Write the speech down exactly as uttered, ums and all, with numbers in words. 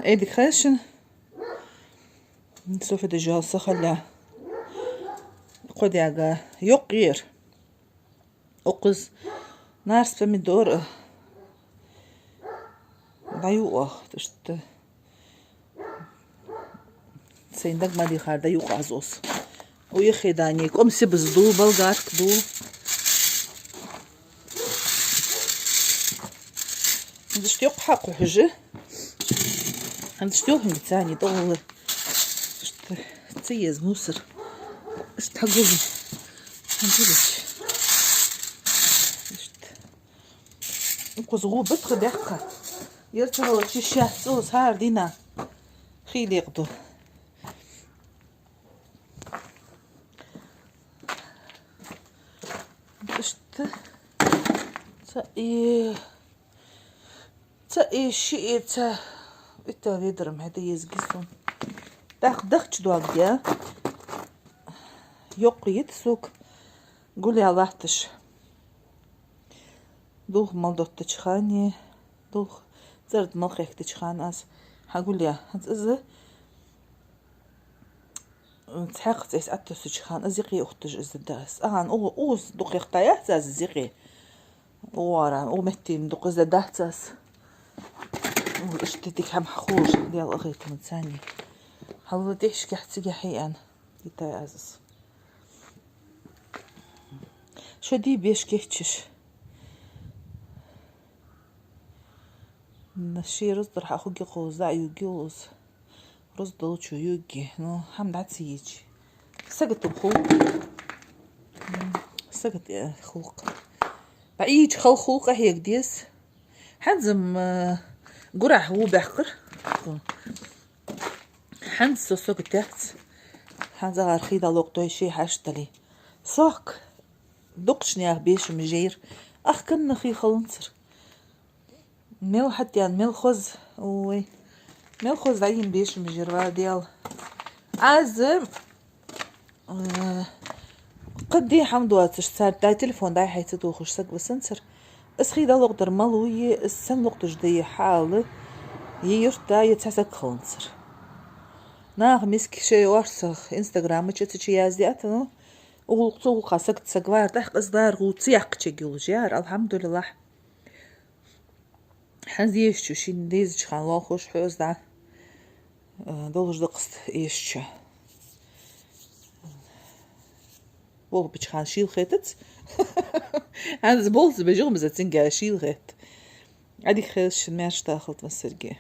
Эдик хешин. Софи дежал сахалля. Кодяга йокъер. Укхаз нарс, помидор, а, даю ах, то что цейндак мадихар даю аз ус. Уехе дани, ком сибаз ду, болгарк ду. Дашта йокъ хьакъу хьужи. Дашта йохин цани тӀогӀолла. Ишта ца ез мусор. Ишта хьагули. Хьагулич. Ишта. Укхаз гӀу битха бехка. Ер ца хала чи шех цӀу сар дина. Хилиq ду. Ишта. Ца и, ца и, ши и, ца. Итта ведарам хьаьта езги сона. Дах дахча дог я. Йокъ йит сук. Гуля латташ. Дулх мал доттача хани, дулх цӀард мал хехкача хана аз хьагуля. ХӀанз из цхьаькха цӀес аттусача хана, аз якъе ухтаж из да аз. Ахан, у, уз дукхехта яц аз из якъе. Уара, у меттим дукх из да дац аз. У, ишта дика хӀама хьахуж, дел агӀайтам цани. Хьалла тӀехьашкахь цига хьеян. Дитай аз из. Шо ди беш кечиш. Ши руздар хьа хуги кхуза, юги уз. Руз долчу юги. Ну, хӀама дац йичи. Сагатум хул. Сагат, э, хулк. Ба йичи хал хулк а хьег дес. ХӀанзам, э, гурахь ву бехкар. ХӀанз со сога тяц. ХӀанз агӀар хий далокъ дой ший хьаштали. Сохк дукхача наьха бешам жейр. Ах канна хий халунцар. Мел хьатян, мел хоз, ой. Мел хоз дӀайин бешам жейр ва дел. Аз, э, Э, кхыдди хӀама доацаш, цар дай телефон дай хьайца тухаш саг васанцар. Из хий далокъ дар малуй, из сен лукъдаш дайи хьала, е юрта, е цхьа саг халанцар. Нах миски шей орцах Инстаграма чу ца чи язди ата, ну, угулкъ цу угулкъа саг, саг вар, тӀаккха из дар гӀу ца яккха чегилуш яр, алхьамдулиллахь. ХӀанз ешачу шин дезача хана лоалхош хьоьзда, э, долаш да къаст ешача. Болх бича хана шийла хетац. ХӀанз болх бежугӀ маза цинга шийла хет. Адик хеза шин маьрша тахалт ма сарги.